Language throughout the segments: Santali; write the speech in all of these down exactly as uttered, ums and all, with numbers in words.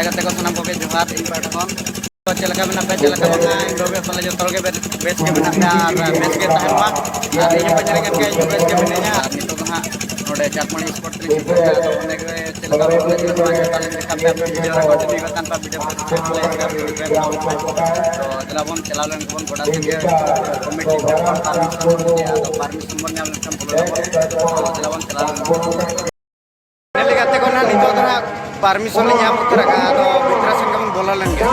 ᱜᱟᱛᱮ ᱠᱚ ᱥᱟᱱᱟᱢ ᱠᱚᱜᱮ ᱡᱚᱦᱟᱨ ᱤᱧ ᱯᱟᱦᱴᱟ ᱠᱷᱚᱱ᱾ ᱛᱚ ᱪᱮᱫ ᱞᱮᱠᱟ ᱢᱮᱱᱟᱜ ᱯᱮᱭᱟ, ᱪᱮᱫ ᱞᱮᱠᱟ ᱵᱟᱝᱟ? ᱤᱧ ᱫᱚ ᱵᱮᱥ, ᱛᱟᱦᱞᱮ ᱡᱚᱛᱚ ᱦᱚᱲ ᱜᱮ ᱵᱮᱥ, ᱵᱮᱥ ᱜᱮ ᱢᱮᱱᱟᱜ ᱯᱮᱭᱟ ᱟᱨ ᱵᱮᱥ ᱜᱮ ᱛᱟᱦᱮᱱ ᱢᱟ᱾ ᱟᱨ ᱤᱧ ᱦᱚᱸ ᱯᱟᱸᱡᱟ ᱞᱮᱠᱟᱱ ᱜᱮ ᱤᱧ ᱦᱚᱸ ᱵᱮᱥ ᱜᱮ ᱢᱤᱱᱟᱹᱧᱟ᱾ ᱟᱨ ᱱᱤᱛᱚᱜ ᱫᱚ ᱦᱟᱸᱜ ᱱᱚᱰᱮ ᱪᱟᱠᱢᱟᱹᱲᱤ ᱥᱯᱳᱨᱴ ᱠᱞᱤᱱᱤᱠ ᱨᱮ, ᱟᱫᱚ ᱚᱸᱰᱮ ᱜᱮ ᱪᱮᱫ ᱞᱮᱠᱟ ᱵᱚᱞ ᱮᱱᱮᱡ ᱦᱩᱭᱩᱜ ᱠᱟᱱᱟ, ᱪᱮᱛᱟᱱ ᱞᱤᱧ ᱨᱟᱠᱟᱵ ᱯᱮᱭᱟ, ᱵᱷᱤᱰᱤᱭᱳ ᱨᱮ ᱠᱚᱱᱴᱤᱱᱤᱭᱩ ᱠᱟᱛᱮ ᱯᱮ ᱵᱷᱤᱰᱤᱭᱳ ᱯᱮ ᱧᱮᱞ ᱯᱮ᱾ ᱛᱚ ᱫᱮᱞᱟ ᱵᱚᱱ ᱪᱟᱞᱟᱣ ᱞᱮᱱ ᱜᱮᱵᱚᱱ ᱜᱚᱰᱟ ᱥᱮᱫ ᱜᱮ, ᱠᱚᱢᱤᱴᱤ ᱠᱷᱚᱱ ᱯᱟᱨᱢᱤᱥᱚᱱ ᱵᱚᱱ ᱤᱫᱤᱭᱟ, ᱟᱫᱚ ᱯᱟᱨᱢᱤᱥᱚᱱ ᱵᱚᱱ ᱧᱟᱢ ᱞᱮᱱᱠᱷᱟᱱ ᱵᱚᱞᱚ ᱱᱟᱵᱚᱱ᱾ ᱛᱚ ᱫᱮᱞᱟ ᱵᱚᱱ ᱪᱟᱞᱟᱣ ᱞᱮᱱ ᱜᱮ᱾ ᱧᱮᱞ ᱜᱟᱛᱮ ᱠᱚ ᱱᱟᱦᱟᱜ ᱱᱤᱛᱚᱜ ᱫᱚ ᱱᱟᱦᱟᱜ ᱯᱟᱨᱢᱤᱥᱚᱱ ᱞᱤᱧ ᱧᱟᱢ ᱩᱛᱟᱹᱨ ᱟᱠᱟᱫᱼᱟ, ᱟᱫᱚ ᱵᱷᱤᱛᱨᱤ ᱥᱮᱱ ᱜᱮᱵᱚᱱ ᱵᱚᱞᱚ ᱞᱮᱱ ᱜᱮ᱾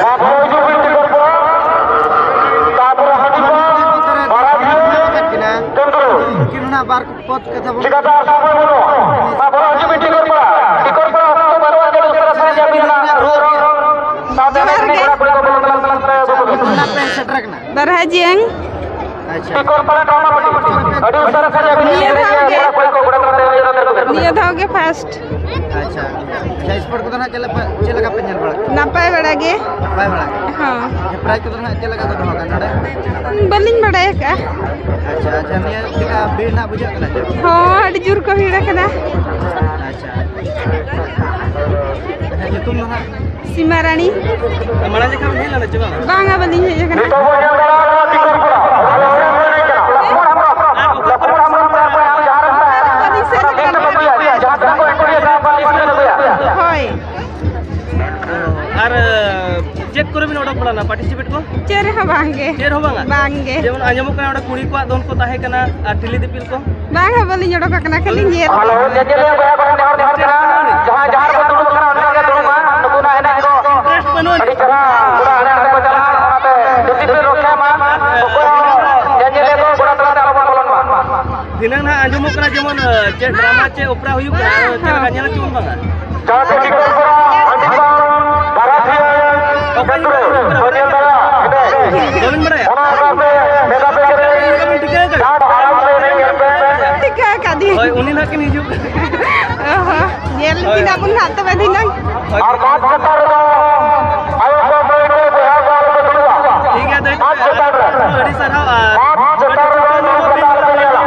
ᱛᱟᱯᱚᱨᱮ ᱦᱤᱡᱩᱜ ᱵᱤᱱ ᱴᱤᱠᱚᱨ ᱯᱟᱲᱟ, ᱛᱟᱯᱚᱨᱮ ᱦᱟᱹᱡᱤᱯᱟ, ᱵᱟᱲᱟᱡᱷᱤᱭᱟᱹ, ᱪᱚᱱᱫᱨᱚ᱾ ᱩᱱᱠᱤᱱ ᱦᱚᱸ ᱱᱟᱜ ᱵᱟᱨ ᱯᱚᱫ ᱠᱟᱛᱷᱟ ᱵᱚᱱ ᱪᱤᱠᱟᱹᱛᱮ ᱟᱥᱟ ᱵᱚᱱ ᱵᱟᱹᱱᱩᱜᱼᱟ? ᱛᱟᱯᱚᱨᱮ ᱦᱤᱡᱩᱜ ᱵᱤᱱ ᱴᱤᱠᱚᱨ ᱯᱟᱲᱟ, ᱴᱤᱠᱚᱨ ᱯᱟᱲᱟ ᱚᱠᱛᱚ ᱵᱟᱹᱱᱩᱜᱼᱟ, ᱡᱮ ᱩᱥᱟᱹᱨᱟ ᱥᱟᱺᱦᱤᱡ ᱟᱹᱵᱤᱱ ᱚᱱᱟ ᱨᱚᱲ ᱵᱟᱨᱦᱟ ᱡᱤᱭᱟᱹᱝ᱾ ᱟᱪᱪᱷᱟ᱾ ᱟᱹᱰᱤ ᱩᱥᱟᱹᱨᱟ ᱥᱟᱡᱟᱣ ᱵᱤᱱ᱾ ᱱᱤᱭᱟᱹ ᱫᱷᱟᱣ ᱜᱮ᱾ ᱱᱤᱭᱟᱹ ᱫᱷᱟᱣ ᱜᱮ ᱯᱷᱟᱥᱴ᱾ ᱟᱪᱪᱷᱟ᱾ ᱟᱪᱪᱷᱟ, ᱥᱯᱳᱨᱴ ᱠᱚᱫᱚ ᱱᱟᱦᱟᱜ ᱪᱮᱫ ᱞᱮᱠᱟ, ᱪᱮᱫ ᱞᱮᱠᱟ ᱯᱮ ᱧᱮᱞ ᱵᱟᱲᱟ ᱠᱮᱫᱟ? ᱱᱟᱯᱟᱭ ᱵᱟᱲᱟ ᱜᱮ᱾ ᱱᱟᱯᱟᱭ ᱵᱟᱲᱟ ᱜᱮ᱾ ᱦᱚᱸ᱾ ᱟᱪᱪᱷᱟ, ᱯᱨᱟᱭᱤᱡᱽ ᱠᱚᱫᱚ ᱱᱟᱦᱟᱜ ᱪᱮᱫ ᱞᱮᱠᱟ ᱠᱚ ᱫᱚᱦᱚ ᱠᱟᱜᱼᱟ ᱱᱚᱰᱮ? ᱵᱟᱹᱞᱤᱧ ᱵᱟᱲᱟᱭ ᱟᱠᱟᱫᱼᱟ᱾ ᱟᱪᱪᱷᱟ, ᱟᱪᱪᱷᱟ, ᱱᱤᱭᱟᱹ ᱪᱮᱫ ᱞᱮᱠᱟ ᱵᱷᱤᱲ ᱱᱟᱦᱟᱜ ᱵᱩᱡᱷᱟᱹᱜ ᱠᱟᱱᱟ ᱪᱮ? ᱦᱚᱸ, ᱟᱹᱰᱤ ᱡᱳᱨ ᱠᱚ ᱵᱷᱤᱲ ᱟᱠᱟᱱᱟ᱾ ᱟᱪᱪᱷᱟ᱾ ᱟᱪᱪᱷᱟ, ᱧᱩᱛᱩᱢ ᱫᱚ ᱱᱟᱦᱟᱜ? ᱥᱤᱢᱟ ᱨᱟᱱᱤ᱾ ᱢᱟᱲᱟᱝ ᱡᱚᱠᱷᱟ ᱵᱤᱱ ᱦᱮᱡ ᱞᱮᱱᱟ ᱪᱮ ᱵᱟᱝ? ᱵᱟᱝᱟ, ᱵᱟᱹᱞᱤᱧ ᱦᱮᱡ ᱟᱠᱟᱱᱟ᱾ ᱦᱳᱭ᱾ ᱟᱨ ᱪᱮᱫ ᱠᱚᱨᱮ ᱵᱤᱱ ᱚᱰᱚᱠ ᱵᱟᱲᱟ ᱞᱮᱱᱟ, ᱯᱟᱨᱴᱤᱥᱤᱯᱮᱴ ᱠᱚ? ᱪᱮᱫ ᱨᱮᱦᱚᱸ ᱵᱟᱝ ᱜᱮ᱾ ᱪᱮᱫ ᱦᱚᱸ ᱵᱟᱝᱟ? ᱵᱟᱝ ᱜᱮ᱾ ᱡᱮᱢᱚᱱ ᱟᱸᱡᱚᱢᱚᱜ ᱠᱟᱱᱟ ᱚᱸᱰᱮ ᱠᱩᱲᱤ ᱠᱚᱣᱟᱜ ᱫᱚᱱ ᱠᱚ ᱛᱟᱦᱮᱸ ᱠᱟᱱᱟ ᱟᱨ ᱴᱷᱤᱞᱤ ᱫᱤᱯᱤᱞ ᱠᱚ? ᱵᱟᱝᱟ, ᱵᱟᱹᱞᱤᱧ ᱚᱰᱚᱠ ᱟᱠᱟᱱᱟ, ᱠᱷᱟᱹᱞᱤ ᱧᱮᱞ᱾ ᱦᱮᱞᱳ, ᱧᱮᱧᱮᱞᱤᱭᱟᱹ ᱵᱚᱭᱦᱟ ᱠᱚ ᱴᱷᱮᱱ ᱱᱮᱦᱚᱨ ᱡᱚᱦᱟᱨ ᱠᱟᱱᱟ, ᱡᱟᱦᱟᱸᱭ ᱡᱟᱦᱟᱸ ᱨᱮᱠᱚ ᱫᱩᱲᱩᱵ ᱟᱠᱟᱱᱟ ᱚᱱᱠᱟ ᱜᱮ ᱫᱩᱲᱩᱵ ᱢᱟ, ᱱᱩᱠᱩᱱᱟᱜ ᱮᱱᱮᱡ ᱠᱚ ᱤᱱᱴᱟᱨᱮᱥᱴ ᱵᱟᱹᱱᱩᱜ ᱟᱹᱰᱤ ᱟᱹᱱᱤᱡ᱾ ᱪᱮᱦᱨᱟ ᱜᱚᱰᱟ ᱮᱱᱮᱡ ᱨᱮᱠᱚ ᱪᱟᱞᱟᱜᱼᱟ, ᱚᱱᱟᱛᱮ ᱰᱤᱥᱤᱯᱞᱤᱱ ᱨᱚᱠᱷᱟᱭ ᱢᱟ, ᱚᱠᱚᱭ ᱦᱚᱸ ᱧᱮᱧᱮᱞᱤᱭᱟᱹ ᱠᱚ ᱜᱚᱰᱟ ᱛᱟᱞᱟᱛᱮ ᱟᱞᱚ ᱵᱚᱱ ᱵᱚᱞᱚᱱ ᱢᱟ᱾ ᱫᱷᱤᱱᱟᱹᱝ ᱱᱟᱦᱟᱜ ᱟᱸᱡᱚᱢᱚᱜ ᱠᱟᱱᱟ ᱡᱮᱢᱚᱱ, ᱪᱮᱫ ᱰᱨᱟᱢᱟ ᱪᱮ ᱚᱯᱮᱨᱟ ᱦᱩᱭᱩᱜ ᱠᱟᱱᱟ, ᱟᱨ ᱪᱮᱫ ᱞᱮᱠᱟ ᱧᱮᱞ ᱦᱚᱪᱚ ᱵᱚᱱ ᱵᱟᱝᱟ? ᱡᱟᱦᱟᱸ ᱛᱮ ᱴᱤᱠᱟᱹ ᱠᱚᱨᱟᱣ, ᱟᱹᱰᱤ ᱵᱟᱝ ᱵᱟᱨᱟᱛᱤᱭᱟᱹ ᱚᱠᱟ ᱧᱩᱛᱩᱢ ᱠᱷᱮᱛᱨᱚ ᱦᱩᱭᱩᱜ ᱠᱟᱱᱟ? ᱠᱚ ᱧᱮᱞ ᱫᱟᱲᱮᱭᱟᱜᱼᱟ᱾ ᱵᱟᱹᱵᱤᱱ ᱵᱟᱲᱟᱭᱟ? ᱚᱱᱟ ᱥᱟᱶᱛᱮ ᱢᱮᱫᱟ ᱯᱮ ᱪᱮᱨᱮᱡ ᱚᱠᱟ ᱵᱤᱱ ᱴᱷᱤᱠᱟᱹ ᱟᱠᱟᱫᱟ? ᱟᱨ ᱟᱨᱟᱢ ᱛᱮ ᱮᱱᱮᱡ ᱧᱮᱞ ᱯᱮ᱾ ᱴᱷᱤᱠᱟᱹ ᱟᱠᱟᱫᱤᱧ᱾ ᱦᱳᱭ, ᱩᱱᱤ ᱱᱟᱜ ᱠᱤᱱ ᱦᱤᱡᱩᱜ ᱠᱟᱱᱟ᱾ ᱚ ᱦᱚᱸ, ᱧᱮᱞ ᱦᱳᱭ᱾ ᱵᱤᱱᱟ ᱵᱚᱱ ᱱᱟᱜ ᱛᱚᱵᱮ ᱫᱷᱤᱱᱟᱹᱝ᱾ ᱦᱳᱭ᱾ ᱟᱨ ᱢᱟᱴᱷ ᱪᱮᱛᱟᱱ ᱨᱮᱫᱚ ᱟᱭᱳ ᱠᱚ, ᱢᱟᱹᱭ ᱠᱚ, ᱵᱚᱭᱦᱟ ᱠᱚ, ᱟᱞᱚ ᱯᱮ ᱫᱩᱲᱩᱵᱼᱟ᱾ ᱴᱷᱤᱠ ᱜᱮᱭᱟ, ᱫᱟᱹᱭ ᱢᱟᱴᱷ ᱛᱚᱵᱮ᱾ ᱪᱮᱛᱟᱱ ᱨᱮ᱾ ᱟᱹᱰᱤ ᱥᱟᱨᱦᱟᱣ ᱟᱨ ᱢᱟᱴᱷ ᱪᱮᱛᱟᱱ ᱨᱮᱫᱚ ᱱᱚᱣᱟ ᱠᱚ ᱟᱞᱚ ᱯᱮ ᱧᱮᱞᱟ᱾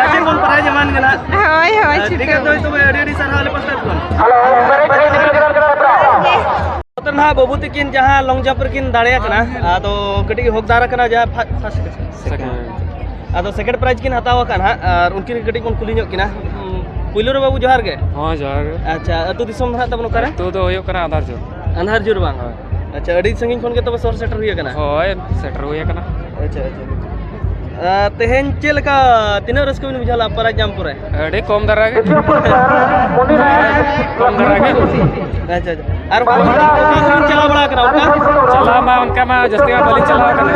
ᱟᱨ ᱪᱮᱫ ᱵᱚᱱ ᱯᱨᱟᱭᱤᱡᱽ ᱮᱢᱟᱱ ᱠᱟᱱᱟ᱾ ᱦᱳᱭ, ᱦᱳᱭ, ᱴᱷᱤᱠ ᱜᱮᱭᱟ, ᱪᱷᱩᱴᱟᱹᱣ᱾ ᱫᱟᱹᱭ ᱛᱚᱵᱮ, ᱟᱹᱰᱤ ᱟᱹᱰᱤ ᱥᱟᱨᱦᱟᱣ ᱟᱞᱮ ᱯᱟᱥᱴᱟ ᱠᱷᱚᱱ᱾ ᱦᱮᱞᱳ, ᱯᱮᱨᱮᱡ ᱯᱮᱨᱮᱡ ᱜᱤᱫᱽᱨᱟᱹ ᱠᱚ ᱥᱟᱯᱲᱟᱣ᱾ ᱱᱚᱛᱮ ᱱᱟᱦᱟᱜ ᱵᱟᱹᱵᱩ ᱛᱟᱹᱠᱤᱱ ᱡᱟᱦᱟᱸ ᱞᱚᱝ ᱡᱟᱢᱯ ᱨᱮᱠᱤᱱ ᱫᱟᱲᱮᱭᱟᱠᱟᱱᱟ, ᱟᱫᱚ ᱠᱟᱹᱴᱤᱡ ᱦᱚᱠᱫᱟᱨ ᱟᱠᱟᱱᱟ ᱡᱟᱦᱟᱸ ᱯᱷᱟ-, ᱯᱷᱟᱥᱴ ᱥᱮᱠᱮᱱᱰ᱾ ᱥᱮᱠᱮᱱᱰ᱾ ᱟᱫᱚ ᱥᱮᱠᱮᱱᱰ ᱯᱨᱟᱭᱤᱡᱽ ᱠᱤᱱ ᱦᱟᱛᱟᱣ ᱟᱠᱟᱫ ᱱᱟᱦᱟᱜ, ᱟᱨ ᱩᱱᱠᱤᱱ ᱠᱟᱹᱴᱤᱡ ᱵᱚᱱ ᱠᱩᱞᱤ ᱧᱚᱜ ᱠᱤᱱᱟ᱾ ᱩᱸ, ᱯᱩᱭᱞᱩ ᱨᱮ ᱵᱟᱹᱵᱩ ᱡᱚᱦᱟᱨ ᱜᱮ᱾ ᱦᱚᱸ, ᱡᱚᱦᱟᱨ ᱜᱮ᱾ ᱟᱪᱪᱷᱟ, ᱟᱹᱛᱩ ᱫᱤᱥᱚᱢ ᱫᱚ ᱱᱟᱦᱟᱜ ᱛᱟᱵᱚᱱ ᱚᱠᱟᱨᱮ? ᱟᱹᱛᱩ ᱫᱚ ᱦᱩᱭᱩᱜ ᱠᱟᱱᱟ ᱟᱫᱷᱟᱨ ᱡᱳᱨ᱾ ᱟᱱᱦᱟᱨ ᱡᱳᱨ ᱵᱟᱝ? ᱦᱳᱭ᱾ ᱟᱪᱪᱷᱟ, ᱟᱹᱰᱤ ᱥᱟᱺᱜᱤᱧ ᱠᱷᱚᱱ ᱜᱮ ᱛᱚᱵᱮ ᱥᱚᱦᱚᱨ ᱥᱮᱴᱮᱨ ᱦᱩᱭ ᱟᱠᱟᱱᱟ? ᱦᱳᱭ, ᱥᱮᱴᱮᱨ ᱦᱩᱭ ᱟᱠᱟᱱᱟ᱾ ᱟᱪᱪᱷᱟ, ᱟᱪᱪᱷᱟ᱾ ᱟᱨ ᱛᱮᱦᱮᱧ ᱪᱮᱫ ᱞᱮᱠᱟ, ᱛᱤᱱᱟᱹᱜ ᱨᱟᱹᱥᱠᱟᱹ ᱵᱤᱱ ᱵᱩᱡᱷᱟᱹᱣ ᱞᱮᱫᱼᱟ ᱯᱨᱟᱭᱤᱡᱽ ᱧᱟᱢ ᱯᱚᱨᱮ? ᱟᱹᱰᱤ ᱠᱚᱢ ᱫᱷᱟᱨᱟ ᱜᱮ᱾ ᱠᱚᱢ ᱫᱷᱟᱨᱟ ᱜᱮ᱾ ᱟᱪᱪᱷᱟ, ᱟᱪᱪᱷᱟ᱾ ᱟᱨ ᱚᱠᱟ ᱠᱚᱨᱮ ᱵᱤᱱ ᱪᱟᱞᱟᱣ ᱵᱟᱲᱟ ᱟᱠᱟᱱᱟ ᱚᱱᱠᱟ? ᱪᱟᱞᱟᱣ ᱢᱟ ᱚᱱᱠᱟ ᱢᱟ ᱡᱟᱹᱥᱛᱤ ᱢᱟ ᱵᱟᱹᱞᱤᱧ ᱪᱟᱞᱟᱣ ᱟᱠᱟᱱᱟ,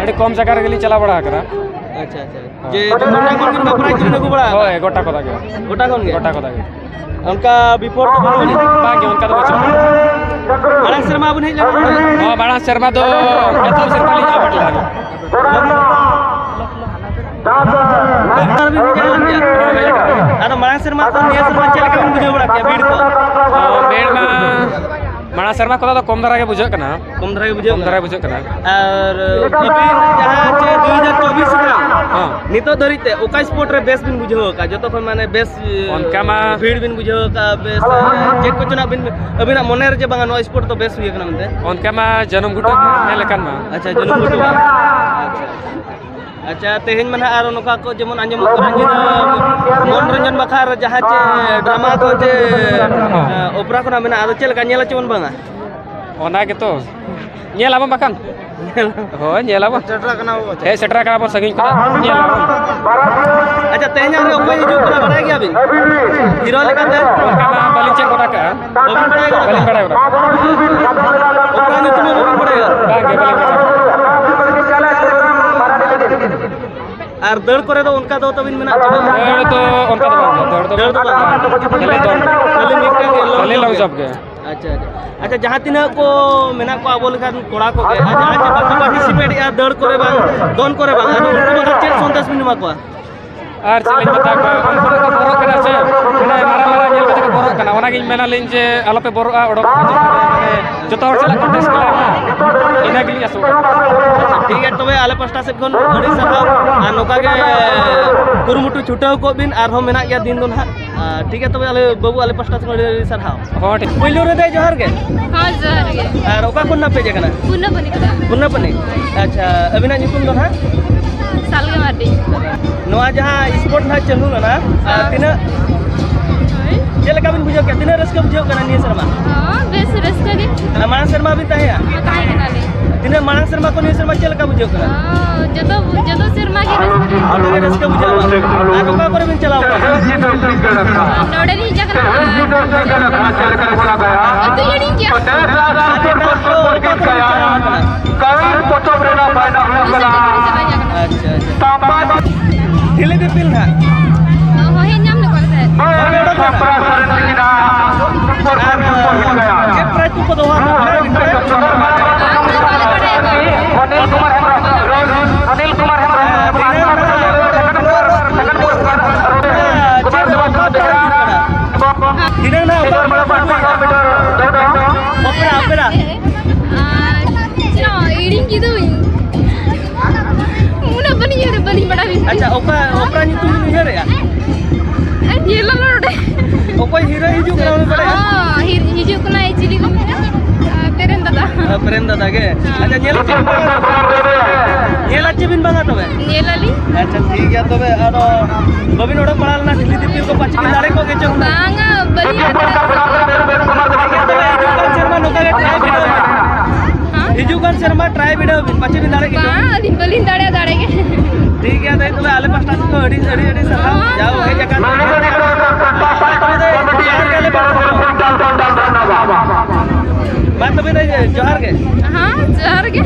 ᱟᱹᱰᱤ ᱠᱚᱢ ᱡᱟᱭᱜᱟ ᱨᱮᱜᱮ ᱞᱤᱧ ᱪᱟᱞᱟᱣ ᱵᱟᱲᱟ ᱟᱠᱟᱱᱟ᱾ ᱟᱪᱪᱷᱟ, ᱟᱪᱪᱷᱟ᱾ ᱦᱳᱭ᱾ ᱡᱮ ᱜᱚᱴᱟ ᱠᱷᱚᱱ ᱜᱮ ᱚᱱᱠᱟ ᱯᱨᱟᱭᱤᱡᱽ ᱵᱤᱱ ᱟᱹᱜᱩ ᱵᱟᱲᱟ ᱟᱠᱟᱫᱟ? ᱦᱳᱭ, ᱜᱚᱴᱟ ᱠᱚᱫᱟ ᱜᱮ᱾ ᱜᱚᱴᱟ ᱠᱷᱚᱱ ᱜᱮ? ᱜᱚᱴᱟ ᱠᱚᱫᱟ ᱜᱮ᱾ ᱚᱱᱠᱟ ᱵᱤᱯᱷᱳᱨ ᱫᱚ ᱵᱟᱹᱱᱩᱜ ᱟᱹᱱᱤᱡ? ᱵᱟᱝ ᱜᱮ, ᱚᱱᱠᱟ ᱫᱚ ᱵᱟᱹᱪᱩᱜ ᱟᱹᱱᱤᱡ᱾ ᱢᱟᱲᱟᱝ ᱥᱮᱨᱢᱟ ᱵᱤᱱ ᱦᱮᱡ ᱞᱮᱱᱟ ᱱᱚᱰᱮ? ᱦᱚᱸ, ᱢᱟᱲᱟᱝ ᱥᱮᱨᱢᱟ ᱫᱚ ᱮᱛᱚᱦᱚᱵ ᱥᱮᱨᱢᱟ ᱞᱤᱧ ᱦᱮᱡ ᱞᱮᱱᱟ᱾ ᱥᱮᱨᱢᱟ ᱠᱷᱚᱱ ᱱᱤᱭᱟᱹ ᱥᱮᱨᱢᱟ ᱪᱮᱫ ᱞᱮᱠᱟ ᱵᱤᱱ ᱵᱩᱡᱷᱟᱹᱣ ᱵᱟᱲᱟ ᱠᱮᱫᱟ ᱵᱷᱤᱲ ᱠᱚ? ᱚ, ᱵᱷᱤᱲ ᱢᱟ ᱢᱟᱲᱟᱝ ᱥᱮᱨᱢᱟ ᱠᱷᱚᱱᱟᱜ ᱫᱚ ᱠᱚᱢ ᱫᱷᱟᱨᱟ ᱜᱮ ᱵᱩᱡᱷᱟᱹᱜ ᱠᱟᱱᱟ᱾ ᱠᱚᱢ ᱫᱷᱟᱨᱟ ᱜᱮ ᱵᱩᱡᱷᱟᱹᱜ ᱠᱚᱢ ᱠᱟᱱᱟ᱾ ᱫᱷᱟᱨᱟ ᱜᱮ ᱵᱩᱡᱷᱟᱹᱜ ᱠᱟᱱᱟ᱾ ᱟᱨ ᱟᱹᱵᱤᱱ ᱡᱟᱦᱟᱸ ᱪᱮ ᱫᱩ ᱦᱟᱡᱟᱨ ᱪᱚᱵᱵᱤᱥ ᱨᱮᱱᱟᱜ ᱦᱚᱸ᱾ ᱱᱤᱛᱚᱜ ᱫᱷᱟᱹᱨᱤᱡ ᱛᱮ ᱚᱠᱟ ᱥᱯᱳᱨᱴ ᱨᱮ ᱵᱮᱥ ᱵᱤᱱ ᱵᱩᱡᱷᱟᱹᱣ ᱟᱠᱟᱫᱼᱟ? ᱡᱚᱛᱚ ᱠᱷᱚᱱ ᱢᱟᱱᱮ ᱵᱮᱥ, ᱚᱱᱠᱟ ᱢᱟ ᱵᱷᱤᱲ ᱵᱤᱱ ᱵᱩᱡᱷᱟᱹᱣ ᱟᱠᱟᱫᱼᱟ, ᱵᱮᱥ, ᱪᱮᱫ ᱠᱚᱪᱚ ᱱᱟᱜ ᱵᱤᱱ, ᱟᱹᱵᱤᱱᱟᱜ ᱢᱚᱱᱮ ᱨᱮ ᱡᱮ ᱵᱟᱝᱟ ᱱᱚᱣᱟ ᱥᱯᱳᱨᱴ ᱫᱚ ᱵᱮᱥ ᱦᱩᱭ ᱟᱠᱟᱱᱟ ᱢᱮᱱᱛᱮ? ᱚᱱᱠᱟ ᱢᱟ ᱡᱟᱹᱱᱩᱢ ᱜᱷᱩᱴᱩ ᱜᱮ ᱧᱮᱞ ᱟᱠᱟᱱ ᱢᱟ᱾ ᱟᱪᱪᱷᱟ, ᱡᱟᱹᱱᱩᱢ ᱜᱷᱩᱴᱩ ᱜᱮ᱾ ᱟᱪᱪᱷᱟ, ᱟᱪᱪᱷᱟ᱾ ᱟᱪᱪᱷᱟ, ᱛᱮᱦᱮᱧ ᱢᱟ ᱱᱟᱦᱟᱜ ᱟᱨᱚ ᱱᱚᱝᱠᱟ ᱠᱚ ᱡᱮᱢᱚᱱ ᱟᱸᱡᱚᱢᱚᱜ ᱠᱟᱱᱟ, ᱧᱤᱫᱟᱹ ᱢᱚᱱᱚᱨᱚᱧᱡᱚᱱ ᱵᱟᱠᱷᱨᱟ ᱡᱟᱦᱟᱸ ᱪᱮ ᱰᱨᱟᱢᱟ ᱠᱚ ᱪᱮ, ᱦᱚᱸ᱾ ᱮ, ᱚᱯᱮᱨᱟ ᱠᱚ ᱱᱟᱜ ᱢᱮᱱᱟᱜᱼᱟ, ᱟᱫᱚ ᱪᱮᱫ ᱞᱮᱠᱟ ᱧᱮᱞ ᱦᱚᱪᱚ ᱵᱚᱱ ᱵᱟᱝᱟ? ᱚᱱᱟ ᱜᱮᱛᱚ᱾ ᱧᱮᱞ ᱟᱵᱚᱱ ᱵᱟᱠᱷᱟᱱ᱾ ᱦᱳᱭ, ᱧᱮᱞ ᱟᱵᱚᱱ᱾ ᱥᱮᱴᱮᱨ ᱟᱠᱟᱱᱟ ᱵᱚᱱ᱾ ᱦᱮᱡ ᱥᱮᱴᱮᱨ ᱟᱠᱟᱱᱟ ᱵᱚᱱ ᱥᱟᱺᱜᱤᱧ ᱠᱷᱚᱱᱟᱜ᱾ ᱧᱮᱞ ᱟᱵᱚᱱ᱾ ᱟᱪᱪᱷᱟ, ᱛᱮᱦᱮᱧᱟᱜ ᱨᱮ ᱚᱠᱚᱭ ᱦᱤᱡᱩᱜ ᱠᱟᱱᱟ ᱵᱟᱲᱟᱭ ᱜᱮᱭᱟ ᱵᱤᱱ? ᱦᱤᱨᱳ ᱞᱮᱠᱟᱛᱮ? ᱚᱱᱠᱟ ᱢᱟ ᱵᱟᱹᱞᱤᱧ ᱪᱮᱫ ᱜᱚᱫ ᱟᱠᱟᱜᱼᱟ᱾ ᱵᱟᱹᱵᱤᱱ ᱵᱟᱲᱟᱭ ᱜᱚᱫ ᱵᱟᱹᱞᱤᱧ ᱟᱠᱟᱫᱟ? ᱵᱟᱲᱟᱭ ᱜᱚᱫ ᱟᱠᱟᱫᱟ᱾ ᱚᱯᱮᱨᱟ ᱧᱩᱛᱩᱢ ᱦᱚᱸ ᱵᱟᱹᱵᱤᱱ ᱵᱟᱲᱟᱭᱟ? ᱵᱟᱝ ᱜᱮ, ᱵᱟᱹᱞᱤᱧ ᱵᱟᱲᱟᱭᱟ᱾ ᱟᱨ ᱫᱟᱹᱲ ᱠᱚᱨᱮ ᱫᱚ ᱚᱱᱠᱟ ᱫᱚ ᱛᱟᱹᱵᱤᱱ ᱢᱮᱱᱟᱜ ᱪᱮ ᱵᱟᱝ? ᱫᱟᱹᱲ ᱫᱚ ᱚᱱᱠᱟ ᱫᱚ ᱵᱟᱝ ᱜᱮ, ᱫᱟᱹᱲ ᱫᱚ ᱫᱟᱹᱲ ᱫᱚ ᱵᱟᱝ᱾ ᱵᱟᱝ᱾ ᱠᱷᱟᱹᱞᱤ ᱫᱚᱱ᱾ ᱠᱷᱟᱹᱞᱤ ᱢᱤᱫᱴᱟᱝ ᱜᱮ, ᱞᱚᱝ ᱠᱷᱟᱹᱞᱤ ᱡᱟᱢᱯ ᱞᱚᱝ ᱜᱮ᱾ ᱡᱟᱢᱯ ᱜᱮ᱾ ᱟᱪᱪᱷᱟ, ᱟᱪᱪᱷᱟ᱾ ᱟᱪᱪᱷᱟ, ᱡᱟᱦᱟᱸ ᱛᱤᱱᱟᱹᱜ ᱠᱚ ᱢᱮᱱᱟᱜ ᱠᱚᱣᱟ ᱟᱵᱚ ᱞᱮᱠᱟᱱ ᱠᱚᱲᱟ ᱠᱚᱜᱮ, ᱟᱨ ᱡᱟᱦᱟᱸᱭ ᱪᱮ ᱵᱟᱠᱚ ᱯᱟᱨᱴᱤᱥᱤᱯᱮᱴ ᱮᱫᱼᱟ ᱫᱟᱹᱲ ᱠᱚᱨᱮ ᱵᱟᱝ ᱫᱚᱱ ᱠᱚᱨᱮ ᱵᱟᱝ, ᱟᱫᱚ ᱩᱱᱠᱩ ᱵᱟᱠᱷᱨᱟ ᱪᱮᱫ ᱥᱚᱱᱫᱮᱥ ᱵᱤᱱ ᱮᱢᱟ ᱠᱚᱣᱟ? ᱟᱨ ᱪᱮᱫ ᱞᱤᱧ ᱢᱮᱛᱟ ᱠᱚᱣᱟ, ᱩᱱᱠᱩ ᱫᱚᱠᱚ ᱵᱚᱨᱚᱜ ᱠᱟᱱᱟ ᱥᱮ, ᱢᱟᱱᱮ ᱢᱟᱨᱟᱝ ᱢᱟᱨᱟᱝ ᱧᱮᱞ ᱠᱟᱛᱮ ᱠᱚ ᱵᱚᱨᱚᱜ ᱠᱟᱱᱟ᱾ ᱚᱱᱟᱜᱤᱧ ᱢᱮᱱᱟ ᱞᱤᱧ ᱡᱮ ᱟᱞᱚᱯᱮ ᱵᱚᱨᱚᱜᱼᱟ, ᱚᱰᱚᱠ ᱠᱟᱛᱮ ᱢᱟᱱᱮ ᱡᱚᱛᱚ ᱦᱚᱲ ᱥᱟᱞᱟᱜ ᱠᱚᱱᱴᱮᱥᱴ ᱠᱟᱱᱟ, ᱤᱱᱟᱹ ᱜᱮᱞᱤᱧ ᱟᱥᱚᱜ ᱠᱟᱱᱟ᱾ ᱴᱷᱤᱠ ᱜᱮᱭᱟ, ᱛᱚᱵᱮ ᱟᱞᱮ ᱯᱟᱥᱴᱟ ᱥᱮᱫ ᱠᱷᱚᱱ ᱟᱹᱰᱤ ᱥᱟᱨᱦᱟᱣ, ᱟᱨ ᱱᱚᱝᱠᱟ ᱜᱮ ᱠᱩᱨᱩᱢᱩᱴᱩ ᱪᱷᱩᱴᱟᱹᱣ ᱠᱚᱜ ᱵᱤᱱ, ᱟᱨᱦᱚᱸ ᱢᱮᱱᱟᱜ ᱜᱮᱭᱟ ᱫᱤᱱ ᱫᱚ ᱱᱟᱦᱟᱜ᱾ ᱟᱨ ᱴᱷᱤᱠ ᱜᱮᱭᱟ, ᱛᱚᱵᱮ ᱟᱞᱮ ᱵᱟᱹᱵᱩ ᱟᱞᱮ ᱯᱟᱥᱴᱟ ᱥᱮᱫ ᱠᱷᱚᱱ ᱟᱹᱰᱤ ᱟᱹᱰᱤ ᱥᱟᱨᱦᱟᱣ᱾ ᱦᱚᱸ, ᱴᱷᱤᱠ᱾ ᱯᱩᱭᱞᱩ ᱨᱮ ᱫᱟᱹᱭ ᱡᱚᱦᱟᱨ ᱜᱮ᱾ ᱦᱚᱸ, ᱡᱚᱦᱟᱨ ᱜᱮ᱾ ᱟᱨ ᱚᱠᱟ ᱠᱷᱚᱱ ᱱᱟᱯᱮ ᱦᱮᱡ ᱟᱠᱟᱱᱟ? ᱯᱩᱱᱟᱹᱯᱟᱹᱱᱤ ᱠᱷᱚᱱ᱾ ᱯᱩᱱᱟᱹᱯᱟᱹᱱᱤ? ᱟᱪᱪᱷᱟ, ᱟᱹᱵᱤᱱᱟᱜ ᱧᱩᱛᱩᱢ ᱫᱚ ᱱᱟᱦᱟᱜ? ᱥᱟᱞᱜᱮ ᱢᱟᱨᱰᱤ᱾ ᱱᱚᱣᱟ ᱡᱟᱦᱟᱸ ᱥᱯᱳᱨᱴ ᱱᱟᱦᱟᱜ ᱪᱟᱹᱞᱩ ᱞᱮᱱᱟ, ᱟᱨ ᱦᱮᱸ᱾ ᱛᱤᱱᱟᱹᱜ, ᱦᱳᱭ᱾ ᱪᱮᱫ ᱞᱮᱠᱟ ᱵᱤᱱ ᱵᱩᱡᱷᱟᱹᱣ ᱠᱮᱫᱟ? ᱛᱤᱱᱟᱹᱜ ᱨᱟᱹᱥᱠᱟᱹ ᱵᱩᱡᱷᱟᱹᱜ ᱠᱟᱱᱟ ᱱᱤᱭᱟᱹ ᱥᱮᱨᱢᱟ? ᱦᱚᱸ, ᱵᱮᱥ ᱨᱟᱹᱥᱠᱟᱹ ᱜᱮ᱾ ᱟᱨ ᱢᱟᱲᱟᱝ ᱥᱮᱨᱢᱟ ᱵᱤᱱ ᱛᱟᱦᱮᱸᱭᱟ? ᱦᱚᱸ, ᱛᱟᱦᱮᱸ ᱠᱟᱱᱟᱞᱮ᱾ ᱛᱤᱱᱟᱹᱜ ᱢᱟᱲᱟᱝ ᱥᱮᱨᱢᱟ ᱠᱷᱚᱱ ᱱᱤᱭᱟᱹ ᱥᱮᱨᱢᱟ ᱪᱮᱫ ᱞᱮᱠᱟ ᱵᱩᱡᱷᱟᱹᱜ ᱠᱟᱱᱟ? ᱦᱚᱸ, ᱡᱚᱛᱚ, ᱡᱚᱛᱚ ᱥᱮᱨᱢᱟ ᱜᱮ ᱨᱟᱹᱥᱠᱟᱹ ᱜᱮ᱾ ᱚᱱᱠᱟ ᱜᱮ ᱨᱟᱹᱥᱠᱟᱹ ᱵᱩᱡᱷᱟᱹᱜᱼᱟ ᱵᱟᱝ? ᱟᱨ ᱚᱠᱟ ᱠᱚᱨᱮ ᱵᱤᱱ ᱪᱟᱞᱟᱣ ᱠᱟᱱᱟ? ᱱᱚᱰᱮ ᱞᱤᱧ ᱦᱮᱡ ᱟᱠᱟᱱᱟ᱾ ᱟᱹᱛᱩ ᱦᱤᱲᱤᱧ ᱠᱮᱜᱼᱟ᱾ ᱟᱨ ᱮᱴᱟᱜ ᱠᱚ ᱚᱠᱟ ᱠᱚᱨᱮ ᱵᱤᱱ ᱪᱟᱞᱟᱣ ᱠᱟᱱᱟ? ᱠᱟᱹᱣᱰᱤ ᱯᱚᱛᱚᱵ ᱨᱮᱱᱟᱜ ᱵᱟᱭᱱᱟ ᱦᱩᱭᱩᱜ ᱠᱟᱱᱟ᱾ ᱟᱪᱪᱷᱟ, ᱟᱪᱪᱷᱟ᱾ ᱛᱟᱢᱵᱟ ᱫᱷᱤᱞᱤ ᱫᱤᱯᱤᱞ ᱱᱟᱦᱟᱜ᱾ ᱦᱚᱸ, ᱦᱮᱡ ᱧᱟᱢ ᱱᱟᱠᱚ ᱟᱞᱮ ᱥᱮᱫ᱾ ᱵᱟᱹᱵᱩ ᱥᱟᱢᱯᱨᱟ ᱥᱚᱨᱮᱱ ᱛᱤᱠᱤᱱᱟᱜ ᱥᱩᱯᱚᱨ ᱟᱨ ᱥᱩᱯᱚᱨ ᱦᱩᱭᱩᱜ ᱠᱟᱱᱟ᱾ ᱪᱮᱫ ᱯᱨᱟᱭᱤᱡᱽ ᱠᱚᱠᱚ ᱫᱚᱦᱚ ᱟᱠᱟᱫ ᱵᱟᱲᱟᱭ ᱵᱤᱱ ᱵᱟᱲᱟᱭᱟ? ᱵᱟᱝ, ᱵᱟᱞᱮ ᱵᱟᱲᱟᱭᱟ᱾ ᱚᱱᱤᱞ ᱠᱩᱢᱟᱨ ᱦᱮᱢᱵᱨᱚᱢ, ᱚᱱᱤᱞ ᱠᱩᱢᱟᱨ ᱦᱮᱢᱵᱨᱚᱢ, ᱦᱮᱸ, ᱛᱤᱱᱟᱹᱜ ᱢᱮᱱᱟᱜᱼᱟ? ᱪᱮᱫ ᱫᱚ ᱚᱠᱟ ᱚᱠᱟ ᱚᱯᱮᱨᱟ ᱧᱩᱛᱩᱢ ᱵᱤᱱ ᱩᱭᱦᱟᱹᱨᱮᱜᱼᱟ? ᱧᱮᱞ ᱟᱞᱮ ᱱᱚᱰᱮ᱾ ᱚᱠᱚᱭ ᱦᱤᱨᱳᱭ ᱦᱤᱡᱩᱜ ᱠᱟᱱᱟ, ᱩᱱᱤ ᱵᱟᱲᱟᱭᱟ? ᱚ, ᱦᱤ-, ᱦᱤᱡᱩᱜ ᱠᱟᱱᱟᱭ, ᱪᱤᱞᱤ ᱠᱚ ᱢᱮᱛᱟᱭᱟ? ᱟ, ᱯᱨᱮᱢ ᱫᱟᱫᱟ᱾ ᱟ, ᱯᱨᱮᱢ ᱫᱟᱫᱟ ᱜᱮ? ᱦᱮᱸ᱾ ᱟᱪᱪᱷᱟ, ᱧᱮᱞ ᱟᱪᱪᱷᱟ ᱵᱤᱱ ᱵᱟᱝᱟ ᱛᱚᱵᱮ? ᱧᱮᱞ ᱟᱹᱞᱤᱧ᱾ ᱟᱪᱪᱷᱟ, ᱴᱷᱤᱠ ᱜᱮᱭᱟ ᱛᱚᱵᱮ᱾ ᱟᱫᱚ ᱵᱟᱹᱵᱤᱱ ᱚᱰᱚᱠ ᱵᱟᱲᱟ ᱞᱮᱱᱟ ᱴᱷᱤᱞᱤ ᱫᱤᱯᱤᱞ ᱠᱚ, ᱯᱟᱪᱮ ᱵᱤᱱ ᱫᱟᱲᱮ ᱠᱚᱜ ᱜᱮ ᱪᱚᱝ? ᱵᱟᱝᱟ, ᱵᱟᱹᱞᱤᱧ ᱴᱷᱤᱠ ᱜᱮᱭᱟ ᱛᱚᱵᱮ, ᱦᱤᱡᱩᱜ ᱠᱟᱱ ᱥᱮᱨᱢᱟ ᱱᱚᱝᱠᱟ ᱜᱮ ᱴᱨᱟᱭ ᱵᱤᱰᱟᱹᱣ ᱵᱤᱱ᱾ ᱦᱮᱸ? ᱦᱤᱡᱩᱜ ᱠᱟᱱ ᱥᱮᱨᱢᱟ ᱴᱨᱟᱭ ᱵᱤᱰᱟᱹᱣ ᱵᱤᱱ, ᱯᱟᱪᱮ ᱵᱤᱱ ᱫᱟᱲᱮ ᱜᱮ ᱪᱚᱝ? ᱵᱟᱝ, ᱟᱹᱞᱤᱧ ᱵᱟᱹᱞᱤᱧ ᱫᱟᱲᱮᱭᱟᱜᱼᱟ, ᱫᱟᱲᱮ ᱜᱮ᱾ ᱴᱷᱤᱠ ᱜᱮᱭᱟ, ᱫᱟᱹᱭ, ᱛᱚᱵᱮ ᱟᱞᱮ ᱯᱟᱥᱴᱟ ᱠᱷᱚᱱ ᱫᱚ ᱟᱹᱰᱤ, ᱟᱹᱰᱤ, ᱟᱹᱰᱤ ᱥᱟᱨᱦᱟᱣ᱾ ᱦᱮᱸ᱾ ᱡᱟᱣ ᱦᱮᱡ ᱟᱠᱟᱱ ᱛᱟᱵᱚᱱᱟ᱾ ᱢᱟ ᱛᱚᱵᱮ ᱫᱟᱹᱭ, ᱡᱚᱦᱟᱨ ᱜᱮ ᱟᱞᱮ ᱯᱟᱥᱴᱟ ᱠᱷᱚᱱ᱾ ᱢᱟ ᱛᱚᱵᱮ ᱫᱟᱹᱭ, ᱡᱚᱦᱟᱨ ᱜᱮ᱾ ᱦᱮᱸ, ᱡᱚᱦᱟᱨ ᱜᱮ᱾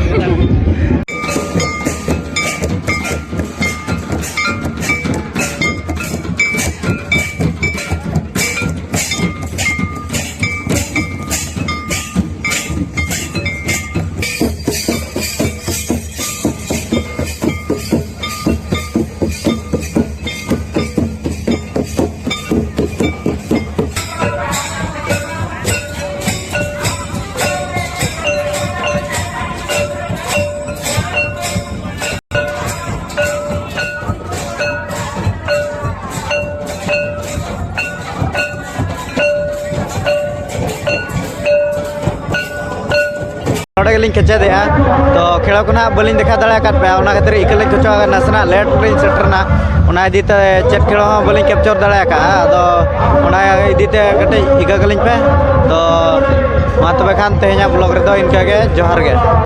ᱱᱚᱰᱮ ᱜᱮᱞᱤᱧ ᱠᱮᱪᱮᱫᱮᱜᱼᱟ᱾ ᱛᱚ, ᱠᱷᱮᱲᱚ ᱠᱚ ᱱᱟᱦᱟᱜ ᱵᱟᱹᱞᱤᱧ ᱫᱮᱠᱷᱟᱣ ᱫᱟᱲᱮ ᱟᱠᱟᱫ ᱯᱮᱭᱟ, ᱚᱱᱟ ᱠᱷᱟᱹᱛᱤᱨ ᱤᱠᱟᱹ ᱞᱤᱧ ᱠᱷᱚᱪᱚ ᱟᱠᱟᱫ, ᱱᱟᱥᱮᱱᱟᱜ ᱞᱮᱴ ᱨᱤᱧ ᱥᱮᱴᱮᱨᱱᱟ, ᱚᱱᱟ ᱤᱫᱤ ᱛᱮ ᱪᱮᱫ ᱠᱷᱮᱲᱚ ᱦᱚᱸ ᱵᱟᱹᱞᱤᱧ ᱠᱮᱯᱪᱚᱨ ᱫᱟᱲᱮ ᱟᱠᱟᱫᱼᱟ᱾ ᱟᱫᱚ ᱚᱱᱟ ᱤᱫᱤ ᱛᱮ ᱠᱟᱹᱴᱤᱡ ᱤᱠᱟᱹ ᱠᱟᱹᱞᱤᱧ ᱯᱮ᱾ ᱛᱚ, ᱢᱟ ᱛᱚᱵᱮ ᱠᱷᱟᱱ ᱛᱮᱦᱮᱧᱟᱜ ᱵᱞᱚᱜ ᱨᱮᱫᱚ ᱤᱱᱠᱟᱹ ᱜᱮ, ᱡᱚᱦᱟᱨ ᱜᱮ᱾